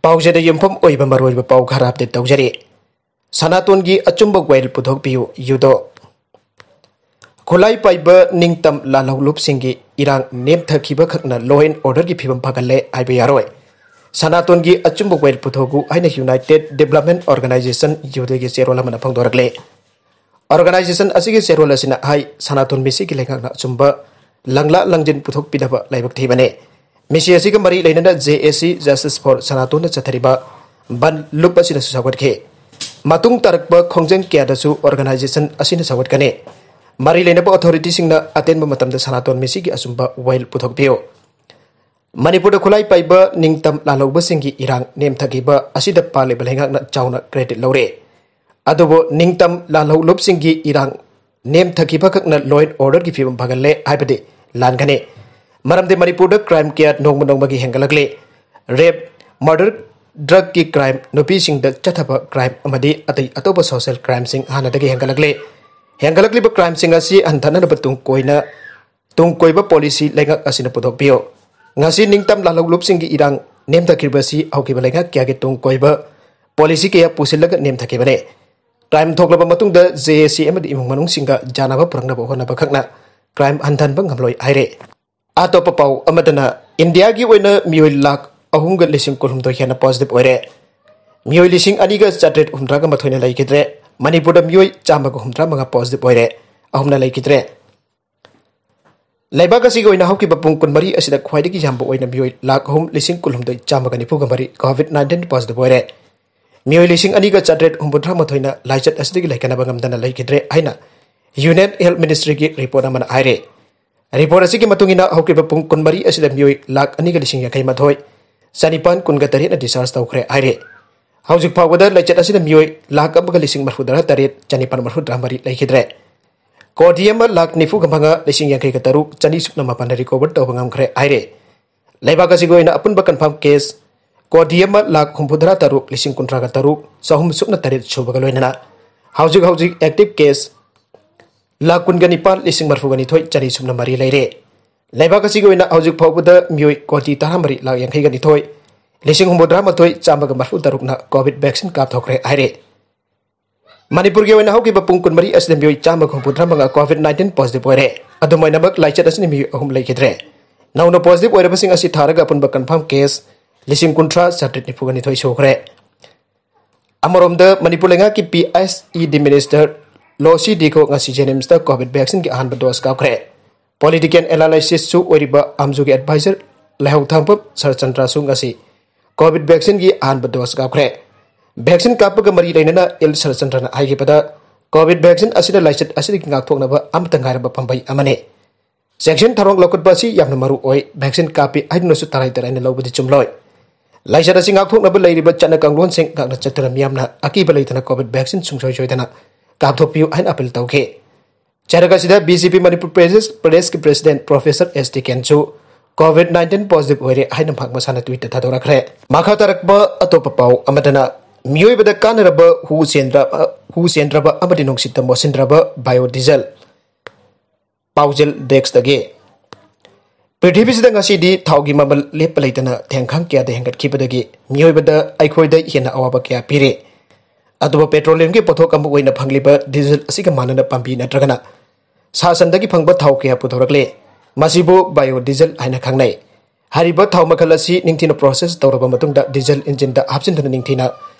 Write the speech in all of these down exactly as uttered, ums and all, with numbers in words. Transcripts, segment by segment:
ꯄꯥꯎꯖꯦꯗ ꯌꯨꯝꯐꯝ ꯑꯣꯏꯕ ꯃꯔꯨꯑꯣꯏꯕ ꯄꯥꯎ ꯈꯔ ꯑꯞꯗꯦꯠ ꯇꯧꯖꯔꯤ꯫ ꯁꯅꯥꯇꯣꯟꯒꯤ ꯑꯆꯨꯝꯕ ꯋꯥꯌꯦꯜ ꯄꯨꯊꯣꯛꯄꯤꯌꯨ, ꯌꯨꯗꯣ꯫ ꯈꯨꯠꯂꯥꯏ ꯄꯥꯏꯕ ꯅꯤꯡꯇꯝ ꯂꯥꯜꯍꯧꯂꯨꯞꯁꯤꯡꯒꯤ ꯏꯔꯥꯡ ꯅꯦꯝꯊꯈꯤꯕ ꯈꯛꯅ law and order ꯒꯤ ꯐꯤꯕꯝ ꯐꯒꯠꯂꯦ ꯍꯥꯏꯕ ꯌꯥꯔꯣꯏ꯫ ꯁꯅꯥꯇꯣꯟꯒꯤ ꯑꯆꯨꯝꯕ ꯋꯥꯌꯦꯜ ꯄꯨꯊꯣꯛꯎ ꯍꯥꯏꯅ United Development Organisation, ꯌꯨꯗꯒꯤ ꯆꯦꯔꯣꯜ ꯑꯃꯅ ꯐꯣꯡꯗꯣꯔꯛꯂꯦ꯫ Organisation ꯑꯁꯤꯒꯤ ꯆꯦꯔꯣꯜ ꯑꯁꯤꯅ ꯍꯥꯏ, ꯁꯅꯥꯇꯣꯟ ꯃꯤꯁꯤꯒꯤ ꯂꯩꯉꯥꯛꯅ ꯑꯆꯨꯝꯕ ꯂꯪꯂꯥ ꯂꯪꯖꯤꯟ ꯄꯨꯊꯣꯛꯄꯤꯅꯕ ꯂꯥꯏꯕꯛ ꯊꯤꯕꯅꯤ꯫ ꯃꯤꯁꯤ ꯑꯁꯤꯒ ꯃꯔꯤ ꯂꯩꯅꯅ J A C, Justice for ꯁꯅꯥꯇꯣꯟꯗ ꯆꯠꯊꯔꯤꯕ ꯕꯟ ꯂꯨꯞ ꯑꯁꯤꯅꯁꯨ ꯁꯧꯒꯠꯈꯤ꯫ ꯃꯇꯨꯡ ꯇꯥꯔꯛꯄ ꯈꯣꯡꯖꯪ ꯀꯌꯥꯗꯁꯨ organisation ꯑꯁꯤꯅ ꯁꯧꯒꯠꯀꯅꯤ꯫ ꯃꯔꯤ ꯂꯩꯅꯕ authority ꯁꯤꯡꯅ ꯑꯇꯦꯟꯕ ꯃꯇꯝꯗ ꯁꯅꯥꯇꯣꯟ ꯃꯤꯁꯤꯒꯤ ꯑꯆꯨꯝꯕ ꯋꯥꯌꯦꯜ ꯄꯨꯊꯣꯛꯄꯤꯌꯨ꯫ ꯃꯅꯤꯄꯨꯔꯗ ꯈꯨꯠꯂꯥꯏ ꯄꯥꯏꯕ ꯅꯤꯡꯇꯝ ꯂꯥꯜꯍꯧꯕꯁꯤꯡꯒꯤ ꯏꯔꯥꯡ ꯅꯦꯝꯊꯈꯤꯕ ꯑꯁꯤꯗ ꯄꯥꯜꯂꯤꯕ ꯂꯩꯉꯥꯛꯅ ꯆꯥꯎꯅ credit ꯂꯧꯔꯦ꯫ ꯑꯗꯨꯕꯨ ꯅꯤꯡꯇꯝ ꯂꯥꯜꯍꯧꯂꯨꯞꯁꯤꯡꯒꯤ ꯏꯔꯥꯡ ꯅꯦꯝꯊꯈꯤꯕ ꯈꯛꯅ law and order ꯒꯤ ꯐꯤꯕꯝ ꯐꯒꯠꯂꯦ ꯍꯥꯏꯕꯗꯤ ꯂꯥꯟꯒꯅꯤ꯫ ꯃꯔꯝꯗꯤ ꯃꯅꯤꯄꯨꯔꯗ crime ꯀꯌꯥ ꯅꯣꯡꯃ ꯅꯣꯡꯃꯒꯤ ꯍꯦꯟꯒꯠꯂꯛꯂꯤ꯫ Rape, murder, drug ꯀꯤ crime, ꯅꯨꯄꯤꯁꯤꯡꯗ ꯆꯠꯊꯕ crime ꯑꯃꯗꯤ ꯑꯇꯩ ꯑꯇꯣꯞꯄ social crime ꯁꯤꯡ ꯍꯥꯟꯅꯗꯒꯤ ꯍꯦꯟꯒꯠꯂꯛꯂꯤ꯫ ꯍꯦꯟꯒꯠꯂꯛꯂꯤꯕ crime ꯁꯤꯡ ꯑꯁꯤ ꯍꯟꯊꯅꯅꯕ ꯇꯨꯡ ꯀꯣꯏꯅ ꯇꯨꯡ ꯀꯣꯏꯕ policy ꯂꯩꯉꯥꯛ ꯑꯁꯤꯅ ꯄꯨꯊꯣꯛꯄꯤꯌꯨ꯫ ꯉꯁꯤ ꯅꯤꯡꯇꯝ ꯂꯥꯜꯍꯧꯂꯨꯞꯁꯤꯡꯒꯤ ꯏꯔꯥꯡ ꯅꯦꯝꯊꯈꯤꯕꯁꯤ ꯍꯧꯈꯤꯕ ꯂꯩꯉꯥꯛ ꯀꯌꯥꯒꯤ ꯇꯨꯡ ꯀꯣꯏꯕ policy ꯀꯌꯥ ꯄꯨꯁꯤꯜꯂꯒ ꯅꯦꯝꯊꯈꯤꯕꯅꯤ꯫ Crime ꯊꯣꯛꯂꯕ ꯃꯇꯨꯡꯗ J A C ꯑꯃꯗꯤ ꯏꯃꯨꯡ ꯃꯅꯨꯡꯁꯤꯡꯒ ꯌꯥꯅꯕ ꯄꯨꯔꯛꯅꯕ ꯍꯣꯠꯅꯕ ꯈꯛꯅ crime ꯍꯟꯊꯍꯟꯕ ꯉꯝꯂꯣꯏ ꯍꯥꯏꯔꯦ꯫ ꯑꯇꯣꯞꯄ ꯄꯥꯎ ꯑꯃꯗꯅ, ꯏꯟꯗꯤꯌꯥꯒꯤ ꯑꯣꯏꯅ ꯃꯤꯑꯣꯏ ꯂꯥꯈ ꯑꯍꯨꯝꯒ ꯂꯤꯁꯤꯡ ꯀꯨꯟꯍꯨꯝꯗꯣꯏ ꯍꯦꯟꯅ positive ꯑꯣꯏꯔꯦ꯫ ꯃꯤꯑꯣꯏ ꯂꯤꯁꯤꯡ ꯑꯅꯤꯒ ꯆꯥꯇ꯭ꯔꯦꯠ ꯍꯨꯝꯗ꯭ꯔꯥꯒ ꯃꯥꯊꯣꯏꯅ ꯂꯩꯈꯤꯗ꯭ꯔꯦ꯫ ꯃꯅꯤꯄꯨꯔꯗ ꯃꯤꯑꯣꯏ ꯆꯥꯝꯃꯒ ꯍꯨꯝꯗ꯭ꯔꯥ ꯃꯉꯥ positive ꯑꯣꯏꯔꯦ, ꯑꯍꯨꯝꯅ ꯂꯩꯈꯤꯗ꯭ꯔꯦ꯫ ꯂꯩꯕꯥꯛ ꯑꯁꯤꯒꯤ ꯑꯣꯏꯅ ꯍꯧꯈꯤꯕ ꯄꯨꯡ ꯀꯨꯟꯃꯔꯤ ꯑꯁꯤꯗ ꯈ꯭ꯋꯥꯏꯗꯒꯤ ꯌꯥꯝꯕ ꯑꯣꯏꯅ ꯃꯤꯑꯣꯏ ꯂꯥꯈ ꯑꯍꯨꯝ ꯂꯤꯁꯤꯡ ꯀꯨꯟꯍꯨꯝꯗꯣꯏ ꯆꯥꯝꯃꯒ ꯅꯤꯐꯨꯒ ꯃꯔꯤ COVID nineteen positive ꯑꯣꯏꯔꯦ꯫ ꯃꯤꯑꯣꯏ ꯂꯤꯁꯤꯡ ꯑꯅꯤꯒ ꯆꯥꯇ꯭ꯔꯦꯠ ꯍꯨꯝꯐꯨꯇꯔꯥ ꯃꯥꯊꯣꯏꯅ ꯂꯥꯏꯆꯠ ꯑꯁꯤꯗꯒꯤ ꯂꯩꯀꯠꯅꯕ ꯉꯝꯗꯅ ꯂꯩꯈꯤꯗ꯭ꯔꯦ ꯍꯥꯏꯅ Union Health Ministry ꯒꯤ report ꯑꯃꯅ ꯍꯥꯏꯔꯦ꯫ Report ꯑꯁꯤꯒꯤ ꯃꯇꯨꯡ ꯏꯟꯅ ꯍꯧꯈꯤꯕ ꯄꯨꯡ ꯀꯨꯟꯃꯔꯤ ꯑꯁꯤꯗ ꯃꯤꯑꯣꯏ ꯂꯥꯈ ꯑꯅꯤꯒ ꯂꯤꯁꯤꯡ ꯌꯥꯡꯈꯩ ꯃꯥꯊꯣꯏ ꯆꯅꯤꯄꯥꯟ ꯀꯨꯟꯒ ꯇꯔꯦꯠꯅ discharge ꯇꯧꯈ꯭ꯔꯦ ꯍꯥꯏꯔꯦ꯫ ꯍꯧꯖꯤꯛ ꯐꯥꯎꯕꯗ ꯂꯩꯆꯠ ꯑꯁꯤꯅ ꯃꯤꯑꯣꯏ ꯂꯥꯈ ꯑꯃꯒ ꯂꯤꯁꯤꯡ ꯃꯔꯐꯨꯇꯔꯥ ꯇꯔꯦꯠ ꯆꯅꯤꯄꯥꯟ ꯃꯔꯐꯨꯇꯔꯥ ꯃꯔꯤ ꯂꯩꯈꯤꯗ꯭ꯔꯦ꯫ ꯀꯣꯇꯤ ꯑꯃ ꯂꯥꯈ ꯅꯤꯐꯨꯒ ꯃꯉꯥ ꯂꯤꯁꯤꯡ ꯌꯥꯡꯈꯩꯒ ꯇꯔꯨꯛ ꯆꯅꯤ ꯁꯨꯞꯅ ꯃꯥꯄꯟꯅ recover ꯇꯧꯕ ꯉꯝꯈ꯭ꯔꯦ ꯍꯥꯏꯔꯦ꯫ ꯂꯩꯕꯥꯛ ꯑꯁꯤꯒꯤ ꯑꯣꯏꯅ ꯑꯄꯨꯟꯕ confirm case ꯀꯣꯇꯤ ꯑꯃ ꯂꯥꯈ ꯍꯨꯝꯐꯨꯇꯔꯥ ꯇꯔꯨꯛ ꯂꯤꯁꯤꯡ ꯀꯨꯟꯊ꯭ꯔꯥꯒ ꯇꯔꯨꯛ ꯆꯍꯨꯝ ꯁꯨꯞꯅ ꯇꯔꯦꯠ ꯁꯨꯕꯒ ꯂꯣꯏꯅꯅ ꯍꯧꯖꯤꯛ ꯍꯧꯖꯤꯛ active case ꯂꯥꯈ ꯀꯨꯟꯒ ꯅꯤꯄꯥꯟ ꯂꯤꯁꯤꯡ ꯃꯔꯐꯨꯒ ꯅꯤꯊꯣꯏ ꯆꯅꯤ ꯁꯨꯞꯅ ꯃꯔꯤ ꯂꯩꯔꯦ꯫ ꯂꯩꯕꯥꯛ ꯑꯁꯤꯒꯤ ꯑꯣꯏꯅ ꯍꯧꯖꯤꯛ ꯐꯥꯎꯕꯗ ꯃꯤꯑꯣꯏ ꯀꯣꯇꯤ ꯇꯔꯥꯃꯔꯤ ꯂꯥꯈ ꯌꯥꯡꯈꯩꯒ ꯅꯤꯊꯣꯏ ꯂꯤꯁꯤꯡ ꯍꯨꯝꯐꯨꯇꯔꯥꯃꯥꯊꯣꯏ ꯆꯥꯝꯃꯒ ꯃꯔꯤꯐꯨ ꯇꯔꯨꯛꯅ ꯀꯣꯚꯤꯗ ꯚꯦꯛꯁꯤꯟ ꯀꯥꯞꯊꯣꯛꯈ꯭ꯔꯦ ꯍꯥꯏꯔꯦ꯫ ꯃꯅꯤꯄꯨꯔꯒꯤ ꯑꯣꯏꯅ ꯍꯧꯈꯤꯕ ꯄꯨꯡ ꯀꯨꯟꯃꯔꯤ ꯑꯁꯤꯗ ꯃꯤꯑꯣꯏ ꯆꯥꯝꯃꯒ ꯍꯨꯝꯐꯨꯇꯔꯥꯃꯉꯥ ꯀꯣꯚꯤꯗ ꯅꯥꯏꯟꯇꯤꯟ ꯄꯣꯖꯤꯇꯤꯚ ꯑꯣꯏꯔꯦ꯫ ꯑꯗꯨꯝ ꯑꯣꯏꯅꯃꯛ, ꯂꯥꯏꯆꯠ ꯑꯁꯤꯅ ꯃꯤꯑꯣꯏ ꯑꯍꯨꯝ ꯂꯩꯈꯤꯗ꯭ꯔꯦ꯫ ꯅꯧꯅ ꯄꯣꯖꯤꯇꯤꯚ ꯑꯣꯏꯔꯕꯁꯤꯡ ꯑꯁꯤ ꯊꯥꯔꯒ ꯑꯄꯨꯟꯕ ꯀꯟꯐꯥꯔꯝ ꯀꯦꯁ ꯂꯤꯁꯤꯡ ꯀꯨꯟꯊ꯭ꯔꯥ ꯆꯥꯇ꯭ꯔꯦꯠ ꯅꯤꯐꯨꯒ ꯅꯤꯊꯣꯏ ꯁꯨꯈ꯭ꯔꯦ꯫ ꯑꯃꯔꯣꯝꯗ, ꯃꯅꯤꯄꯨꯔ ꯂꯩꯉꯥꯛꯀꯤ ꯄꯤ ꯑꯩꯆ ꯏ ꯗꯤ ꯃꯤꯅꯤꯁꯇꯔ ꯂꯣꯁꯤ ꯗꯤꯈꯣ ꯉꯁꯤ ꯖꯦꯅꯤꯝꯁꯇ ꯀꯣꯚꯤꯗ ꯚꯦꯛꯁꯤꯟꯒꯤ ꯑꯍꯥꯟꯕ ꯗꯣꯁ ꯀꯥꯞꯈ꯭ꯔꯦ꯫ ꯄꯣꯂꯤꯇꯤꯀꯦꯜ ꯑꯦꯅꯥꯂꯥꯏꯁꯤꯁꯁꯨ ꯑꯣꯏꯔꯤꯕ ꯑꯥꯝꯖꯨꯒꯤ ꯑꯦꯗꯚꯥꯏꯖꯔ ꯂꯩꯍꯧꯊꯥꯡꯕꯝ ꯁꯔꯠꯆꯟꯗ꯭ꯔꯁꯨ ꯉꯁꯤ ꯀꯣꯚꯤꯗ ꯚꯦꯛꯁꯤꯟꯒꯤ ꯑꯍꯥꯟꯕ ꯗꯣꯁ ꯀꯥꯞꯈ꯭ꯔꯦ꯫ ꯚꯦꯛꯁꯤꯟ ꯀꯥꯞꯄꯒ ꯃꯔꯤ ꯂꯩꯅꯅ ꯑꯦꯜ ꯁꯔꯠꯆꯟꯗ꯭ꯔꯅ ꯍꯥꯏꯈꯤꯕꯗ, ꯀꯣꯚꯤꯗ ꯚꯦꯛꯁꯤꯟ ꯑꯁꯤꯅ ꯂꯥꯏꯆꯠ ꯑꯁꯤꯗꯒꯤ ꯉꯥꯛꯊꯣꯛꯅꯕ ꯑꯃꯠꯇ ꯉꯥꯏꯔꯕ ꯄꯥꯝꯕꯩ ꯑꯃꯅꯤ꯫ ꯆꯦꯛꯁꯤꯟ ꯊꯧꯔꯥꯡ ꯂꯧꯈꯠꯄ ꯑꯁꯤ ꯌꯥꯝꯅ ꯃꯔꯨ ꯑꯣꯏ꯫ ꯚꯦꯛꯁꯤꯟ ꯀꯥꯞꯄꯤ ꯍꯥꯏꯗꯨꯅꯁꯨ ꯇꯔꯥꯏ ꯇꯔꯥꯏꯅ ꯂꯧꯕꯗꯤ ꯆꯨꯝꯂꯣꯏ꯫ ꯂꯥꯏꯆꯠ ꯑꯁꯤ ꯉꯥꯛꯊꯣꯛꯅꯕ ꯂꯩꯔꯤꯕ ꯆꯠꯅ ꯀꯥꯡꯂꯣꯟꯁꯤꯡ ꯉꯥꯛꯅ ꯆꯠꯇꯨꯅ ꯃꯤꯌꯥꯝꯅ ꯑꯀꯤꯕ ꯂꯩꯇꯅ ꯀꯣꯚꯤꯗ ꯚꯦꯛꯁꯤꯟ ꯁꯨꯡꯁꯣꯏ ꯁꯣꯏꯗꯅ ꯀꯥꯞꯊꯣꯛꯄꯤꯌꯨ ꯍꯥꯏꯅ ꯑꯄꯤꯜ ꯇꯧꯈꯤ꯫ ꯆꯩꯔꯛ ꯑꯁꯤꯗ ꯕꯤ ꯖꯦ ꯄꯤ ꯃꯅꯤꯄꯨꯔ ꯄ꯭ꯔꯗꯦꯁ-, ꯄ꯭ꯔꯗꯦꯁꯀꯤ ꯄ꯭ꯔꯦꯁꯤꯗꯦꯟꯠ ꯄ꯭ꯔꯣꯐꯦꯁꯔ ꯑꯦꯁ ꯇꯤ ꯀꯦꯟꯁꯨ ꯀꯣꯚꯤꯗ ꯅꯥꯏꯟꯇꯤꯟ ꯄꯣꯖꯤꯇꯤꯚ ꯑꯣꯏꯔꯦ ꯍꯥꯏꯅ ꯃꯍꯥꯛ ꯃꯁꯥꯅ ꯇ꯭ꯋꯤꯠꯇ ꯊꯥꯗꯣꯔꯛꯈ꯭ꯔꯦ꯫ ꯃꯈꯥ ꯇꯥꯔꯛꯄ ꯑꯇꯣꯞꯄ ꯄꯥꯎ ꯑꯃꯗꯅ, ꯃꯤꯑꯣꯏꯕꯗ ꯀꯥꯟꯅꯔꯕ ꯍꯨ ꯆꯦꯟꯗ꯭ꯔ-, ꯍꯨ ꯆꯦꯟꯗ꯭ꯔꯕ ꯑꯃꯗꯤ ꯅꯨꯡꯁꯤꯠꯇ ꯃꯣꯠꯁꯤꯟꯗ꯭ꯔꯕ ꯕꯥꯏꯑꯣꯗꯤꯖꯜ꯫ ꯄꯥꯎꯖꯦꯜ ꯗꯦꯁ꯭ꯛꯇꯒꯤ꯫ ꯄ꯭ꯔꯤꯊꯤꯕꯤꯁꯤꯗ ꯉꯁꯤꯗꯤ ꯊꯥꯎꯒꯤ ꯃꯃꯜ ꯂꯦꯞꯄ ꯂꯩꯇꯅ ꯊꯦꯡꯈꯥꯡ ꯀꯌꯥꯗ ꯍꯦꯟꯒꯠꯈꯤꯕꯗꯒꯤ ꯃꯤꯑꯣꯏꯕꯗ ꯑꯩꯈꯣꯏꯗ ꯍꯦꯟꯅ ꯑꯋꯥꯕ ꯀꯌꯥ ꯄꯤꯔꯦ꯫ ꯑꯗꯨꯕꯨ ꯄꯦꯇ꯭ꯔꯣꯂꯤꯌꯝꯒꯤ ꯄꯣꯠꯊꯣꯛ ꯑꯃ ꯑꯣꯏꯅ ꯐꯪꯂꯤꯕ ꯗꯤꯖꯜ ꯑꯁꯤꯒ ꯃꯥꯟꯅꯅ ꯄꯥꯝꯕꯤ ꯅꯠꯇ꯭ꯔꯒꯅ ꯁꯥ ꯁꯟꯗꯒꯤ ꯐꯪꯕ ꯊꯥꯎ ꯀꯌꯥ ꯄꯨꯊꯣꯔꯛꯂꯦ꯫ ꯃꯁꯤꯕꯨ ꯕꯥꯏꯑꯣ ꯗꯤꯖꯜ ꯍꯥꯏꯅ ꯈꯪꯅꯩ꯫ ꯍꯥꯏꯔꯤꯕ ꯊꯥꯎ ꯃꯈꯜ ꯑꯁꯤ ꯅꯤꯡꯊꯤꯅ ꯄ꯭ꯔꯣꯁꯦꯁ ꯇꯧꯔꯕ ꯃꯇꯨꯡꯗ ꯗꯤꯖꯜ ꯏꯟꯖꯤꯟꯗ ꯍꯥꯞꯆꯤꯟꯗꯨꯅ ꯅꯤꯡꯊꯤꯅ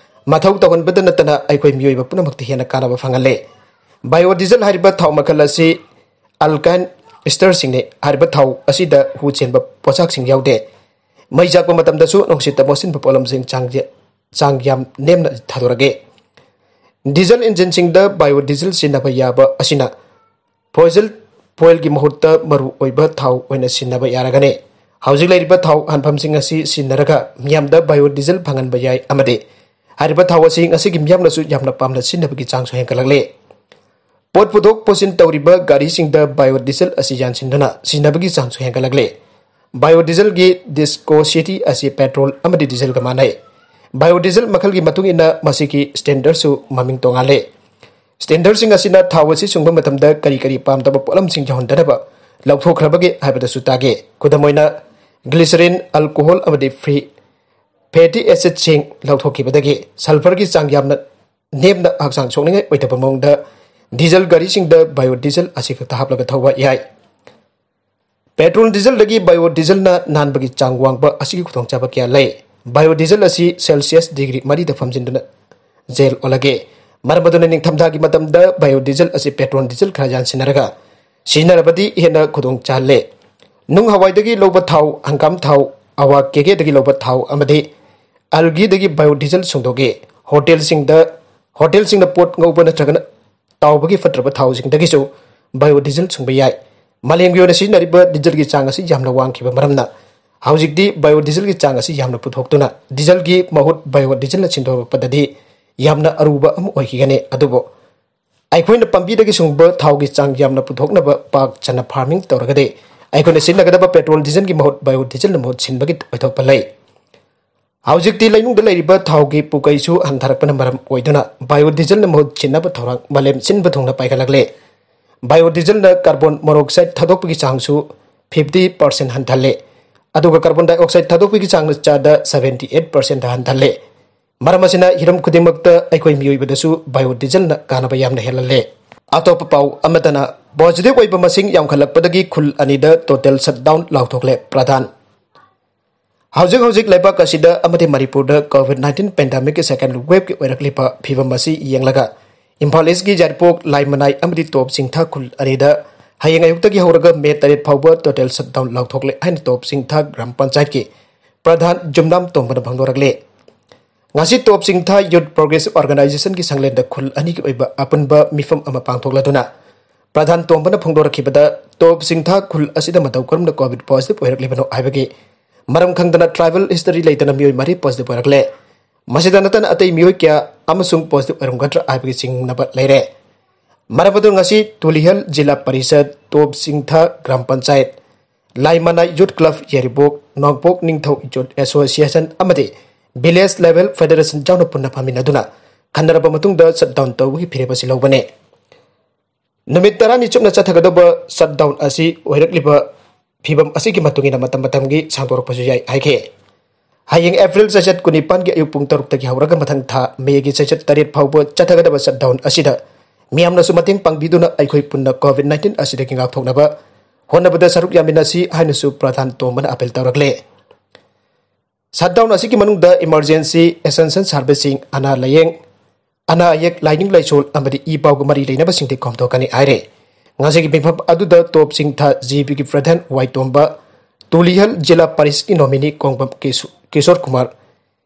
ꯃꯊꯧ ꯇꯧꯍꯟꯕꯗ ꯅꯠꯇꯅ ꯑꯩꯈꯣꯏ ꯃꯤꯑꯣꯏꯕ ꯄꯨꯝꯅꯃꯛꯇ ꯍꯦꯟꯅ ꯀꯥꯟꯅꯕ ꯐꯪꯍꯜꯂꯦ꯫ ꯕꯥꯏꯑꯣ ꯗꯤꯖꯜ ꯍꯥꯏꯔꯤꯕ ꯊꯥꯎ ꯃꯈꯜ ꯑꯁꯤ ꯑꯜꯀꯥꯏꯟ ꯏꯁꯇꯔꯁꯤꯡꯅꯤ꯫ ꯍꯥꯏꯔꯤꯕ ꯊꯥꯎ ꯑꯁꯤꯗ ꯍꯨ ꯆꯦꯟꯕ ꯄꯣꯠꯁꯛꯁꯤꯡ ꯌꯥꯎꯗꯦ꯫ ꯃꯩ ꯆꯥꯛꯄ ꯃꯇꯝꯗꯁꯨ ꯅꯨꯡꯁꯤꯠꯇ ꯃꯣꯠꯁꯤꯟꯕ ꯄꯣꯠꯂꯝꯁꯤꯡ ꯆꯥꯡ, ꯆꯥꯡ ꯌꯥꯝ ꯅꯦꯝꯅ ꯊꯥꯗꯣꯔꯛꯏ꯫ ꯗꯤꯖꯜ ꯏꯟꯖꯤꯟꯁꯤꯡꯗ ꯕꯥꯏꯑꯣ ꯗꯤꯖꯜ ꯁꯤꯖꯤꯟꯅꯕ ꯌꯥꯕ ꯑꯁꯤꯅ ꯐꯣꯏꯖꯜ, ꯐꯣꯏꯜꯒꯤ ꯃꯍꯨꯠꯇ ꯃꯔꯨ ꯑꯣꯏꯕ ꯊꯥꯎ ꯑꯣꯏꯅ ꯁꯤꯖꯤꯟꯅꯕ ꯌꯥꯔꯒꯅꯤ꯫ ꯍꯧꯖꯤꯛ ꯂꯩꯔꯤꯕ ꯊꯥꯎ ꯍꯥꯟꯐꯝꯁꯤꯡ ꯑꯁꯤ ꯁꯤꯖꯤꯟꯅꯔꯒ ꯃꯤꯌꯥꯝꯗ ꯕꯥꯏꯑꯣ ꯗꯤꯖꯜ ꯐꯪꯍꯟꯕ ꯌꯥꯏ ꯑꯃꯗꯤ ꯍꯥꯏꯔꯤꯕ ꯊꯥꯎ ꯑꯁꯤ ꯉꯁꯤꯒꯤ ꯃꯤꯌꯥꯝꯅꯁꯨ ꯌꯥꯝꯅ ꯄꯥꯝꯅ ꯁꯤꯖꯤꯟꯅꯕꯒꯤ ꯆꯥꯡꯁꯨ ꯍꯦꯟꯒꯠꯂꯛꯂꯤ꯫ ꯄꯣꯠ ꯄꯨꯊꯣꯛ ꯄꯨꯁꯤꯟ ꯇꯧꯔꯤꯕ ꯒꯥꯔꯤꯁꯤꯡꯗ ꯕꯥꯏꯑꯣ ꯗꯤꯖꯜ ꯑꯁꯤ ꯌꯥꯟꯁꯤꯟꯗꯨꯅ ꯁꯤꯖꯤꯟꯅꯕꯒꯤ ꯆꯥꯡꯁꯨ ꯍꯦꯟꯒꯠꯂꯛꯂꯤ꯫ ꯕꯥꯏꯑꯣ ꯗꯤꯖꯜꯒꯤ ꯗꯤꯁꯀꯣꯁꯤꯇꯤ ꯑꯁꯤ ꯄꯦꯇ꯭ꯔꯣꯜ ꯑꯃꯗꯤ ꯗꯤꯖꯜꯒ ꯃꯥꯟꯅꯩ꯫ ꯕꯥꯏꯑꯣ ꯗꯤꯖꯜ ꯃꯈꯜꯒꯤ ꯃꯇꯨꯡ ꯏꯟꯅ ꯃꯁꯤꯒꯤ ꯁ꯭ꯇꯦꯟꯗꯔꯁꯨ ꯃꯃꯤꯡ ꯇꯣꯉꯥꯜꯂꯤ꯫ ꯁ꯭ꯇꯦꯟꯗꯔꯁꯤꯡ ꯑꯁꯤꯅ ꯊꯥꯎ ꯑꯁꯤ ꯁꯨꯡꯕ ꯃꯇꯝꯗ ꯀꯔꯤ ꯀꯔꯤ ꯄꯥꯝꯗꯕ ꯄꯣꯠꯂꯝꯁꯤꯡ ꯌꯥꯎꯍꯟꯗꯅꯕ ꯂꯧꯊꯣꯛꯈ꯭ꯔꯕꯒꯦ ꯍꯥꯏꯕꯗꯁꯨ ꯇꯥꯒꯦ꯫ ꯈꯨꯗꯝ ꯑꯣꯏꯅ, ꯒ꯭ꯂꯤꯁꯔꯤꯟ, ꯑꯜꯀꯣꯍꯣꯜ ꯑꯃꯗꯤ ꯐ꯭ꯔꯤ ꯐꯦꯇꯤ ꯑꯦꯁꯤꯗꯁꯤꯡ ꯂꯧꯊꯣꯛꯈꯤꯕꯗꯒꯤ ꯁꯜꯐꯔꯒꯤ ꯆꯥꯡ ꯌꯥꯝꯅ ꯅꯦꯝꯅ ꯍꯛꯆꯥꯡ ꯁꯣꯛꯅꯤꯡꯉꯥꯏ ꯑꯣꯏꯗꯕ ꯃꯑꯣꯡꯗ ꯗꯤꯖꯜ ꯒꯥꯔꯤꯁꯤꯡꯗ ꯕꯥꯏꯑꯣ ꯗꯤꯖꯜ ꯑꯁꯤ ꯈꯛꯇ ꯍꯥꯞꯂꯒ ꯊꯧꯕ ꯌꯥꯏ꯫ ꯄꯦꯇ꯭ꯔꯣꯜ ꯗꯤꯖꯜꯗꯒꯤ ꯕꯥꯏꯑꯣ ꯗꯤꯖꯜꯅ ꯅꯥꯟꯕꯒꯤ ꯆꯥꯡ ꯋꯥꯡꯕ ꯑꯁꯤꯒꯤ ꯈꯨꯗꯣꯡꯆꯥꯕ ꯀꯌꯥ ꯂꯩ꯫ ꯕꯥꯏꯑꯣ ꯗꯤꯖꯜ ꯑꯁꯤ ꯁꯦꯜꯁꯤꯌꯁ ꯗꯤꯒ꯭ꯔꯤ ꯃꯔꯤꯗ ꯐꯝꯖꯤꯟꯗꯨꯅ ꯖꯦꯜ ꯑꯣꯜꯂꯒꯦ꯫ ꯃꯔꯝ ꯑꯗꯨꯅ ꯅꯤꯡꯊꯝꯊꯥꯒꯤ ꯃꯇꯝꯗ ꯕꯥꯏꯑꯣ ꯗꯤꯖꯜ ꯑꯁꯤ ꯄꯦꯇ꯭ꯔꯣꯜ ꯗꯤꯖꯜ ꯈꯔ ꯌꯥꯟꯁꯤꯟꯅꯔꯒ ꯁꯤꯖꯤꯟꯅꯔꯕꯗꯤ ꯍꯦꯟꯅ ꯈꯨꯗꯣꯡ ꯆꯥꯍꯜꯂꯦ꯫ ꯅꯨꯡ ꯍꯋꯥꯏꯗꯒꯤ ꯂꯧꯕ ꯊꯥꯎ, ꯍꯪꯒꯥꯝ ꯊꯥꯎ, ꯑꯋꯥ ꯀꯦꯒꯦꯗꯒꯤ ꯂꯧꯕ ꯊꯥꯎ ꯑꯃꯗꯤ ꯑꯜꯒꯤꯗꯒꯤ ꯕꯥꯏꯑꯣ ꯗꯤꯖꯜ ꯁꯨꯡꯗꯣꯛꯏ꯫ ꯍꯣꯇꯦꯜꯁꯤꯡꯗ ꯍꯣꯇꯦꯜꯁꯤꯡꯗ ꯄꯣꯠ ꯉꯧꯕ ꯅꯠꯇ꯭ꯔꯒꯅ ꯇꯥꯎꯕꯒꯤ ꯐꯠꯇ꯭ꯔꯕ ꯊꯥꯎꯁꯤꯡꯗꯒꯤꯁꯨ ꯕꯥꯏꯑꯣ ꯗꯤꯖꯜ ꯁꯨꯡꯕ ꯌꯥꯏ꯫ ꯃꯥꯂꯦꯝꯒꯤ ꯑꯣꯏꯅ ꯁꯤꯖꯤꯟꯅꯔꯤꯕ ꯗꯤꯖꯜꯒꯤ ꯆꯥꯡ ꯑꯁꯤ ꯌꯥꯝꯅ ꯋꯥꯡꯈꯤꯕ ꯃꯔꯝꯅ ꯍꯧꯖꯤꯛꯇꯤ ꯕꯥꯏꯑꯣ ꯗꯤꯖꯜꯒꯤ ꯆꯥꯡ ꯑꯁꯤ ꯌꯥꯝꯅ ꯄꯨꯊꯣꯛꯇꯨꯅ ꯗꯤꯖꯜꯒꯤ ꯃꯍꯨꯠ ꯕꯥꯏꯑꯣ ꯗꯤꯖꯜꯅ ꯁꯤꯟꯗꯣꯔꯛꯄꯗꯗꯤ ꯌꯥꯝꯅ ꯑꯔꯨꯕ ꯑꯃ ꯑꯣꯏꯈꯤꯒꯅꯤ꯫ ꯑꯗꯨꯕꯨ ꯑꯩꯈꯣꯏꯅ ꯄꯥꯝꯕꯤꯗꯒꯤ ꯁꯨꯡꯕ ꯊꯥꯎꯒꯤ ꯆꯥꯡ ꯌꯥꯝꯅ ꯄꯨꯊꯣꯛꯅꯕ ꯄꯥꯛ ꯆꯟꯅ ꯐꯥꯔꯃꯤꯡ ꯇꯧꯔꯒꯗꯤ ꯑꯩꯈꯣꯏꯅ ꯁꯤꯖꯤꯟꯅꯒꯗꯕ ꯄꯦꯇ꯭ꯔꯣꯜ ꯗꯤꯖꯜꯒꯤ ꯃꯍꯨꯠ ꯕꯥꯏꯑꯣ ꯗꯤꯖꯜꯅ ꯃꯍꯨꯠ ꯁꯤꯟꯕꯒꯤ ꯑꯣꯏꯊꯣꯛꯄ ꯂꯩ꯫ ꯍꯧꯖꯤꯛꯇꯤ ꯂꯩꯅꯨꯡꯗ ꯂꯩꯔꯤꯕ ꯊꯥꯎꯒꯤ ꯄꯨꯀꯩꯁꯨ ꯍꯟꯊꯔꯛꯄꯅ ꯃꯔꯝ ꯑꯣꯏꯗꯨꯅ ꯕꯥꯏꯑꯣ ꯗꯤꯖꯜꯅ ꯃꯍꯨꯠ ꯁꯤꯟꯅꯕ ꯊꯧꯔꯥꯡ ꯃꯥꯂꯦꯝ ꯁꯤꯟꯕ ꯊꯨꯡꯅ ꯄꯥꯏꯈꯠꯂꯛꯂꯦ꯫ ꯕꯥꯏꯑꯣ ꯗꯤꯖꯜꯅ ꯀꯥꯔꯕꯣꯟ ꯃꯣꯅꯣꯛꯁꯥꯏꯗ ꯊꯥꯗꯣꯛꯄꯒꯤ ꯆꯥꯡꯁꯨ ꯐꯤꯐꯇꯤ ꯄꯥꯔꯁꯦꯟ ꯍꯟꯊꯍꯜꯂꯦ, ꯑꯗꯨꯒ ꯀꯥꯔꯕꯣꯟ ꯗꯥꯏꯑꯣꯛꯁꯥꯏꯗ ꯊꯥꯗꯣꯛꯄꯒꯤ ꯆꯥꯡꯅ ꯆꯥꯗ ꯁꯕꯦꯟꯇꯤ ꯑꯩꯠ ꯄꯥꯔꯁꯦꯟ ꯍꯟꯊꯍꯜꯂꯦ꯫ ꯃꯔꯝ ꯑꯁꯤꯅ ꯍꯤꯔꯝ ꯈꯨꯗꯤꯡꯃꯛꯇ ꯑꯩꯈꯣꯏ ꯃꯤꯑꯣꯏꯕꯗꯁꯨ ꯕꯥꯏꯑꯣ ꯗꯤꯖꯜꯅ ꯀꯥꯟꯅꯕ ꯌꯥꯝꯅ ꯍꯦꯜꯍꯜꯂꯦ꯫ ꯑꯇꯣꯞꯄ ꯄꯥꯎ ꯑꯃꯗꯅ, ꯄꯣꯖꯤꯇꯤꯚ ꯑꯣꯏꯕ ꯃꯁꯤꯡ ꯌꯥꯝꯈꯠꯂꯛꯄꯗꯒꯤ ꯈꯨꯜ ꯑꯅꯤꯗ ꯇꯣꯇꯦꯜ ꯁꯠꯗꯥꯎꯟ ꯂꯥꯎꯊꯣꯛꯂꯦ ꯄ꯭ꯔꯙꯥꯟ꯫ ꯍꯧꯖꯤꯛ ꯍꯧꯖꯤꯛ ꯂꯩꯕꯥꯛ ꯑꯁꯤꯗ ꯑꯃꯗꯤ ꯃꯅꯤꯄꯨꯔꯗ ꯀꯣꯚꯤꯗ ꯅꯥꯏꯟꯇꯤꯟ ꯄꯦꯟꯗꯦꯃꯤꯛꯀꯤ ꯁꯦꯀꯦꯟ ꯋꯦꯕꯀꯤ ꯑꯣꯏꯔꯛꯂꯤꯕ ꯐꯤꯕꯝ ꯑꯁꯤ ꯌꯦꯡꯂꯒ ꯏꯝꯐꯥꯜ ꯏꯁꯀꯤ ꯌꯥꯏꯔꯤꯄꯣꯛ, ꯂꯥꯏꯃꯅꯥꯏ ꯑꯃꯗꯤ ꯇꯣꯞ ꯆꯤꯡꯊꯥ ꯈꯨꯜ ꯑꯅꯤꯗ ꯍꯌꯦꯡ ꯑꯌꯨꯛꯇꯒꯤ ꯍꯧꯔꯒ ꯃꯦ ꯇꯔꯦꯠ ꯐꯥꯎꯕ ꯇꯣꯇꯦꯜ ꯁꯠꯗꯥꯎꯟ ꯂꯥꯎꯊꯣꯛꯂꯦ ꯍꯥꯏꯅ ꯇꯣꯞ ꯆꯤꯡꯊꯥ ꯒ꯭ꯔꯥꯝ ꯄꯟꯆꯥꯌꯠꯀꯤ ꯄ꯭ꯔꯙꯥꯟ ꯖꯨꯝꯅꯥꯝ ꯇꯣꯝꯕꯅ ꯐꯣꯡꯗꯣꯔꯛꯂꯦ꯫ ꯉꯁꯤ ꯇꯣꯞ ꯆꯤꯡꯊꯥ ꯌꯨꯠ ꯄ꯭ꯔꯣꯒ꯭ꯔꯦꯁꯤꯚ ꯑꯣꯔꯒꯅꯥꯏꯖꯦꯁꯟꯒꯤ ꯁꯪꯂꯦꯟꯗ ꯈꯨꯜ ꯑꯅꯤꯒꯤ ꯑꯣꯏꯕ ꯑꯄꯨꯟꯕ ꯃꯤꯐꯝ ꯑꯃ ꯄꯥꯡꯊꯣꯛꯂꯗꯨꯅ ꯄ꯭ꯔꯙꯥꯟ ꯇꯣꯝꯕꯅ ꯐꯣꯡꯗꯣꯔꯛꯈꯤꯕꯗ ꯇꯣꯞ ꯆꯤꯡꯊꯥ ꯈꯨꯜ ꯑꯁꯤꯗ ꯃꯇꯧ ꯀꯔꯝꯅ ꯀꯣꯚꯤꯗ ꯄꯣꯖꯤꯇꯤꯚ ꯑꯣꯏꯔꯛꯂꯤꯕꯅꯣ ꯍꯥꯏꯕꯒꯤ ꯃꯔꯝ ꯈꯪꯗꯅ ꯇ꯭ꯔꯥꯏꯕꯦꯜ ꯍꯤꯁꯇꯔꯤ ꯂꯩꯇꯅ ꯃꯤꯑꯣꯏ ꯃꯔꯤ ꯄꯣꯖꯤꯇꯤꯚ ꯑꯣꯏꯔꯛꯂꯦ꯫ ꯃꯁꯤꯗ ꯅꯠꯇꯅ ꯑꯇꯩ ꯃꯤꯑꯣꯏ ꯀꯌꯥ ꯑꯃꯁꯨꯡ ꯄꯣꯖꯤꯇꯤꯚ ꯑꯣꯏꯔꯝꯒꯗ꯭ꯔꯥ ꯍꯥꯏꯕꯒꯤ ꯆꯤꯡꯅꯕ ꯂꯩꯔꯦ꯫ ꯃꯔꯝ ꯑꯗꯨꯅ ꯉꯁꯤ ꯇꯨꯂꯤꯍꯜ ꯖꯤꯂꯥ ꯄꯔꯤꯁꯠ, ꯇꯣꯞ ꯆꯤꯡꯊꯥ ꯒ꯭ꯔꯥꯝ ꯄꯟꯆꯥꯌꯠ, ꯂꯥꯏꯃꯅꯥꯏ ꯌꯨꯠ ꯀ꯭ꯂꯕ ꯌꯥꯏꯔꯤꯄꯣꯛ, ꯅꯣꯡꯄꯣꯛ ꯅꯤꯡꯊꯧ ꯌꯨꯠ ꯑꯦꯁꯣꯁꯤꯌꯦꯁꯟ ꯑꯃꯗꯤ ꯚꯤꯂꯦꯖ ꯂꯦꯚꯦꯜ ꯐꯦꯗꯔꯦꯁꯟ ꯌꯥꯎꯅ ꯄꯨꯟꯅ ꯐꯝꯃꯤꯟꯅꯗꯨꯅ ꯈꯟꯅꯔꯕ ꯃꯇꯨꯡꯗ ꯁꯠꯗꯥꯎꯟ ꯇꯧꯕꯒꯤ ꯐꯤꯔꯦꯞ ꯑꯁꯤ ꯂꯧꯕꯅꯤ꯫ ꯅꯨꯃꯤꯠ ꯇꯔꯥꯅꯤ ꯆꯨꯞꯅ ꯆꯠꯊꯒꯗꯧꯕ ꯁꯠꯗꯥꯎꯟ ꯑꯁꯤ ꯑꯣꯏꯔꯛꯂꯤꯕ ꯐꯤꯕꯝ ꯑꯁꯤꯒꯤ ꯃꯇꯨꯡ ꯏꯟꯅ ꯃꯇꯝ ꯃꯇꯝꯒꯤ ꯁꯥꯡꯗꯣꯔꯛꯄꯁꯨ ꯌꯥꯏ ꯍꯥꯏꯈꯤ꯫ ꯍꯌꯦꯡ ꯑꯦꯄ꯭ꯔꯤꯜ ꯆꯩꯆꯠ ꯀꯨꯟꯅꯤꯄꯥꯟꯒꯤ ꯑꯌꯨꯛ ꯄꯨꯡ ꯇꯔꯨꯛꯇꯒꯤ ꯍꯧꯔꯒ ꯃꯊꯪ ꯊꯥ ꯃꯦꯒꯤ ꯆꯩꯆꯠ ꯇꯔꯦꯠ ꯐꯥꯎꯕ ꯆꯠꯊꯒꯗꯕ ꯁꯠꯗꯥꯎꯟ ꯑꯁꯤꯗ ꯃꯤꯌꯥꯝꯅꯁꯨ ꯃꯇꯦꯡ ꯄꯥꯡꯕꯤꯗꯨꯅ ꯑꯩꯈꯣꯏ ꯄꯨꯟꯅ ꯀꯣꯚꯤꯗ ꯅꯥꯏꯟꯇꯤꯟ ꯑꯁꯤꯗꯒꯤ ꯉꯥꯛꯊꯣꯛꯅꯕ ꯍꯣꯠꯅꯕꯗ ꯁꯔꯨꯛ ꯌꯥꯃꯤꯟꯅꯁꯤ ꯍꯥꯏꯅꯁꯨ ꯄ꯭ꯔꯙꯥꯟ ꯇꯣꯝꯕꯅ ꯑꯄꯤꯜ ꯇꯧꯔꯛꯂꯦ꯫ ꯁꯠꯗꯥꯎꯟ ꯑꯁꯤꯒꯤ ꯃꯅꯨꯡꯗ ꯏꯃꯔꯖꯦꯟꯁꯤ ꯑꯦꯁꯦꯟꯁꯤꯌꯦꯜ ꯁꯥꯔꯚꯤꯁꯁꯤꯡ, ꯑꯅꯥ ꯂꯥꯌꯦꯡ, ꯑꯅꯥ ꯑꯌꯦꯛ, ꯂꯥꯏꯅꯤꯡ ꯂꯥꯏꯁꯣꯜ ꯑꯃꯗꯤ ꯏ ꯄꯥꯎꯒ ꯃꯔꯤ ꯂꯩꯅꯕꯁꯤꯡꯗꯤ ꯈꯣꯝꯗꯣꯛꯀꯅꯤ ꯍꯥꯏꯔꯦ꯫ ꯉꯁꯤꯒꯤ ꯃꯤꯐꯝ ꯑꯗꯨꯗ ꯇꯣꯞ ꯁꯤꯡꯊꯥ ꯖꯦ ꯕꯤꯒꯤ ꯄ꯭ꯔꯙꯥꯟ ꯋꯥꯏ ꯇꯣꯝꯕ, ꯇꯨꯂꯤꯍꯜ ꯖꯤꯂꯥ ꯄꯔꯤꯁꯠꯀꯤ ꯅꯣꯃꯤꯅꯤ ꯀꯣꯡꯕꯝ ꯀꯤꯁꯨ-, ꯀꯤꯁꯣꯔ ꯀꯨꯃꯥꯔ,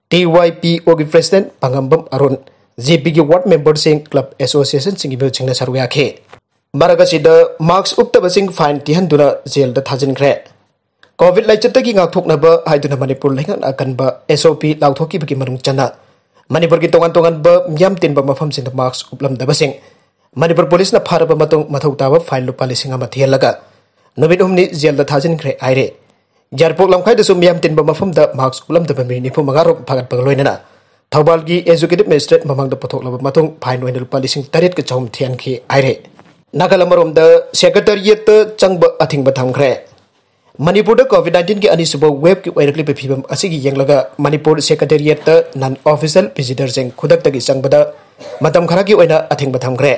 ꯇꯤ ꯋꯥꯏ ꯄꯤ ꯑꯣꯒꯤ ꯄ꯭ꯔꯦꯁꯤꯗꯦꯟꯠ ꯄꯥꯉꯝꯕꯝ ꯑꯔꯨꯟ, ꯖꯦ ꯕꯤꯒꯤ ꯋꯥꯔꯗ ꯃꯦꯝꯕꯔꯁꯤꯡ, ꯀ꯭ꯂꯕ ꯑꯦꯁꯣꯁꯤꯌꯦꯁꯟꯁꯤꯡꯒꯤ ꯃꯤꯍꯨꯠꯁꯤꯡꯅ ꯁꯔꯨꯛ ꯌꯥꯈꯤ꯫ ꯃꯔꯛ ꯑꯁꯤꯗ ꯃꯥꯁꯛ ꯎꯞꯇꯕꯁꯤꯡ ꯐꯥꯏꯟ ꯊꯤꯍꯟꯗꯨꯅ ꯖꯦꯜꯗ ꯊꯥꯖꯤꯟꯈ꯭ꯔꯦ꯫ ꯀꯣꯚꯤꯗ ꯂꯥꯏꯆꯠꯇꯒꯤ ꯉꯥꯛꯊꯣꯛꯅꯕ ꯍꯥꯏꯗꯨꯅ ꯃꯅꯤꯄꯨꯔ ꯂꯩꯉꯥꯛꯅ ꯑꯀꯟꯕ ꯑꯦꯁ ꯑꯣ ꯄꯤ ꯂꯥꯎꯊꯣꯛꯈꯤꯕꯒꯤ ꯃꯅꯨꯡ ꯆꯟꯅ ꯃꯅꯤꯄꯨꯔꯒꯤ ꯇꯣꯉꯥꯟ ꯇꯣꯉꯥꯟꯕ ꯃꯤꯌꯥꯝ ꯇꯤꯟꯕ ꯃꯐꯝꯁꯤꯡꯗ ꯃꯥꯁꯛ ꯎꯞꯂꯝꯗꯕꯁꯤꯡ ꯃꯅꯤꯄꯨꯔ ꯄꯨꯂꯤꯁꯅ ꯐꯥꯔꯕ ꯃꯇꯨꯡ ꯃꯊꯧ ꯇꯥꯕ ꯐꯥꯏꯟ ꯂꯨꯄꯥ ꯂꯤꯁꯤꯡ ꯑꯃ ꯊꯤꯍꯜꯂꯒ ꯅꯨꯃꯤꯠ ꯍꯨꯝꯅꯤ ꯖꯦꯜꯗ ꯊꯥꯖꯤꯟꯈ꯭ꯔꯦ ꯍꯥꯏꯔꯦ꯫ ꯌꯥꯏꯔꯤꯄꯣꯛ ꯂꯝꯈꯥꯏꯗꯁꯨ ꯃꯤꯌꯥꯝ ꯇꯤꯟꯕ ꯃꯐꯝꯗ ꯃꯥꯁꯛ ꯎꯞꯂꯝꯗꯕ ꯃꯤ ꯅꯤꯐꯨ ꯃꯉꯥ ꯔꯣꯝ ꯐꯥꯒꯠꯄꯒ ꯂꯣꯏꯅꯅ ꯊꯧꯕꯥꯜꯒꯤ ꯑꯦꯛꯖꯤꯀ꯭ꯌꯨꯇꯤꯚ ꯃꯦꯖꯤꯁꯇ꯭ꯔꯦꯠ ꯃꯃꯥꯡꯗ ꯄꯨꯊꯣꯛꯂꯕ ꯃꯇꯨꯡ ꯐꯥꯏꯟ ꯑꯣꯏꯅ ꯂꯨꯄꯥ ꯂꯤꯁꯤꯡ ꯇꯔꯦꯠꯀ ꯆꯍꯨꯝ ꯊꯤꯍꯟꯈꯤ ꯍꯥꯏꯔꯦ꯫ ꯅꯥꯀꯜ ꯑꯃꯔꯣꯝꯗ ꯁꯦꯀ꯭ꯔꯦꯇꯔꯤꯌꯦꯠꯇ ꯆꯪꯕ ꯑꯊꯤꯡꯕ ꯊꯝꯈ꯭ꯔꯦ꯫ ꯃꯅꯤꯄꯨꯔꯗ ꯀꯣꯚꯤꯗ ꯅꯥꯏꯟꯇꯤꯟꯒꯤ ꯑꯅꯤꯁꯨꯕ ꯋꯦꯕꯀꯤ ꯑꯣꯏꯔꯛꯂꯤꯕ ꯐꯤꯕꯝ ꯑꯁꯤꯒꯤ ꯌꯦꯡꯂꯒ ꯃꯅꯤꯄꯨꯔ ꯁꯦꯀ꯭ꯔꯦꯇꯔꯤꯌꯦꯠꯇ ꯅꯟ ꯑꯣꯐꯤꯁꯤꯌꯦꯜ ꯚꯤꯖꯤꯇꯔꯁꯤꯡ ꯈꯨꯗꯛꯇꯒꯤ ꯆꯪꯕꯗ ꯃꯇꯝ ꯈꯔꯒꯤ ꯑꯣꯏꯅ ꯑꯊꯤꯡꯕ ꯊꯝꯈ꯭ꯔꯦ꯫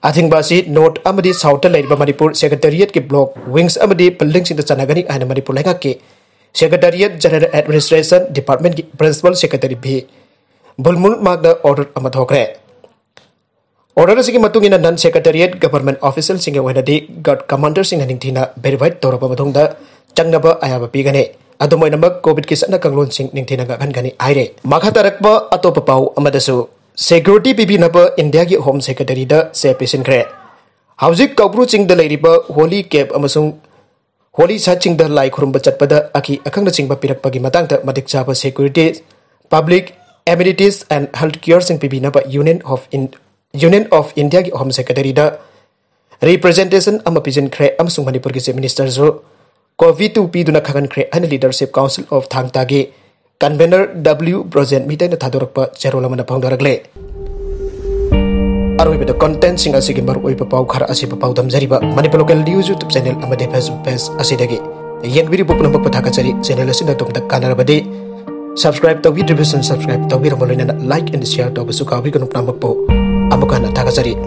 ꯑꯊꯤꯡꯕ ꯑꯁꯤ ꯅꯣꯔꯠ ꯑꯃꯗꯤ ꯁꯥꯎꯠꯇ ꯂꯩꯔꯤꯕ ꯃꯅꯤꯄꯨꯔ ꯁꯦꯀ꯭ꯔꯦꯇꯔꯤꯌꯦꯠꯀꯤ ꯕ꯭ꯂꯣꯛ, ꯋꯤꯡꯁ ꯑꯃꯗꯤ ꯕꯤꯜꯗꯤꯡꯁꯤꯡꯗ ꯆꯠꯅꯒꯅꯤ ꯍꯥꯏꯅ ꯃꯅꯤꯄꯨꯔ ꯂꯩꯉꯥꯛꯀꯤ ꯁꯦꯀ꯭ꯔꯦꯇꯔꯤꯌꯦꯠ ꯖꯦꯅꯔꯦꯜ ꯑꯦꯗꯃꯤꯅꯤꯁꯇ꯭ꯔꯦꯁꯟ ꯗꯤꯄꯥꯔꯠꯃꯦꯟꯒꯤ ꯄ꯭ꯔꯤꯟꯁꯤꯄꯥꯜ ꯁꯦꯀ꯭ꯔꯦꯇꯔꯤ ꯚꯤ ꯕꯨꯜꯃꯨꯜ ꯃꯥꯛꯅ ꯑꯣꯔꯗꯔ ꯑꯃ ꯊꯣꯛꯈ꯭ꯔꯦ꯫ ꯑꯣꯔꯗꯔ ꯑꯁꯤꯒꯤ ꯃꯇꯨꯡ ꯏꯟꯅ ꯅꯟ ꯁꯦꯀ꯭ꯔꯦꯇꯔꯤꯌꯦꯠ ꯒꯚꯔꯟꯃꯦꯟꯠ ꯑꯣꯐꯤꯁꯤꯌꯦꯜꯁꯤꯡꯒꯤ ꯑꯣꯏꯅꯗꯤ ꯒꯥꯔꯗ ꯀꯃꯥꯟꯗꯔꯁꯤꯡꯅ ꯅꯤꯡꯊꯤꯅ ꯚꯦꯔꯤꯐꯥꯏ ꯇꯧꯔꯕ ꯃꯇꯨꯡꯗ ꯆꯪꯅꯕ ꯑꯌꯥꯕ ꯄꯤꯒꯅꯤ꯫ ꯑꯗꯨꯝ ꯑꯣꯏꯅꯃꯛ ꯀꯣꯚꯤꯗꯀꯤ ꯆꯠꯅ ꯀꯥꯡꯂꯣꯟꯁꯤꯡ ꯅꯤꯡꯊꯤꯅ ꯉꯥꯛꯍꯟꯒꯅꯤ ꯍꯥꯏꯔꯦ꯫ ꯃꯈꯥ ꯇꯥꯔꯛꯄ ꯑꯇꯣꯞꯄ ꯄꯥꯎ ꯑꯃꯗꯁꯨ, ꯁꯦꯀ꯭ꯌꯨꯔꯤꯇꯤ ꯄꯤꯕꯤꯅꯕ ꯏꯟꯗꯤꯌꯥꯒꯤ ꯍꯣꯝ ꯁꯦꯀ꯭ꯔꯦꯇꯔꯤꯗ ꯆꯦ ꯄꯤꯁꯤꯟꯈ꯭ꯔꯦ꯫ ꯍꯧꯖꯤꯛ ꯀꯧꯕ꯭ꯔꯨ ꯆꯤꯡꯗ ꯂꯩꯔꯤꯕ ꯍꯣꯂꯤ ꯀꯦꯞ ꯑꯃꯁꯨꯡ ꯍꯣꯂꯤ ꯁꯥꯏꯠꯁꯤꯡꯗ ꯂꯥꯏ ꯈꯨꯔꯨꯝꯕ ꯆꯠꯄꯗ ꯑꯀꯤ ꯑꯈꯪꯅꯆꯤꯡꯕ ꯄꯤꯔꯛꯄꯒꯤ ꯃꯇꯥꯡꯗ ꯃꯇꯤꯛ ꯆꯥꯕ security, public amenities and health ꯀꯤꯌꯔꯁꯤꯡ ꯄꯤꯕꯤꯅꯕ ꯌꯨꯅꯤꯌꯟ ꯑꯣꯐ ꯏꯟ-, ꯌꯨꯅꯤꯌꯟ ꯑꯣꯐ ꯏꯟꯗꯤꯌꯥꯒꯤ ꯍꯣꯝ ꯁꯦꯀ꯭ꯔꯦꯇꯔꯤꯗ ꯔꯤꯄ꯭ꯔꯖꯦꯟꯇꯦꯁꯟ ꯑꯃ ꯄꯤꯁꯤꯟꯈ꯭ꯔꯦ ꯑꯃꯁꯨꯡ ꯃꯅꯤꯄꯨꯔꯒꯤ ꯆꯤꯐ ꯃꯤꯅꯤꯁꯇꯔꯁꯨ ꯀꯣꯄꯤ ꯇꯨ ꯄꯤꯗꯨꯅ ꯈꯪꯍꯟꯈ꯭ꯔꯦ ꯍꯥꯏꯅ ꯂꯤꯗꯔꯁꯤꯞ ꯀꯥꯎꯟꯁꯤꯜ ꯑꯣꯐ ꯊꯥꯡ ꯇꯥꯒꯤ ꯀꯟꯚꯦꯅꯔ ꯗꯕ꯭ꯂꯤꯎ ꯕ꯭ꯔꯣꯖꯦꯟ ꯃꯤꯇꯩꯅ ꯊꯥꯗꯣꯔꯛꯄ ꯆꯦꯔꯣꯜ ꯑꯃꯅ ꯐꯣꯡꯗꯣꯔꯛꯂꯦ꯫ ꯑꯔꯣꯏꯕꯗ ꯀꯟꯇꯦꯟꯠꯁꯤꯡ ꯑꯁꯤꯒꯤ ꯃꯔꯨꯑꯣꯏꯕ ꯄꯥꯎ ꯈꯔ ꯑꯁꯤꯕꯨ ꯄꯥꯎꯗꯝꯖꯔꯤꯕ Manipur local news YouTube channel ꯑꯃꯗꯤ ꯐꯦꯁꯕꯨꯛ ꯄꯦꯖ ꯑꯁꯤꯗꯒꯤ꯫ ꯌꯦꯡꯕꯤꯔꯤꯕ ꯄꯨꯝꯅꯃꯛꯄꯨ ꯊꯥꯒꯠꯆꯔꯤ꯫ ꯆꯦꯅꯦꯜ ꯑꯁꯤꯅ ꯑꯗꯣꯝꯗ ꯀꯥꯟꯅꯔꯕꯗꯤ Subscribe ꯇꯧꯕꯤꯗ꯭ꯔꯤꯕꯁꯤꯡ subscribe ꯇꯧꯕꯤꯔꯝꯕ ꯂꯣꯏꯅꯅ like and share ꯇꯧꯕꯁꯨ ꯀꯥꯎꯕꯤꯒꯅꯨ꯫ ꯄꯨꯝꯅꯃꯛꯄꯨ ꯑꯃꯨꯛ ꯍꯟꯅ ꯊꯥꯒꯠꯆꯔꯤ꯫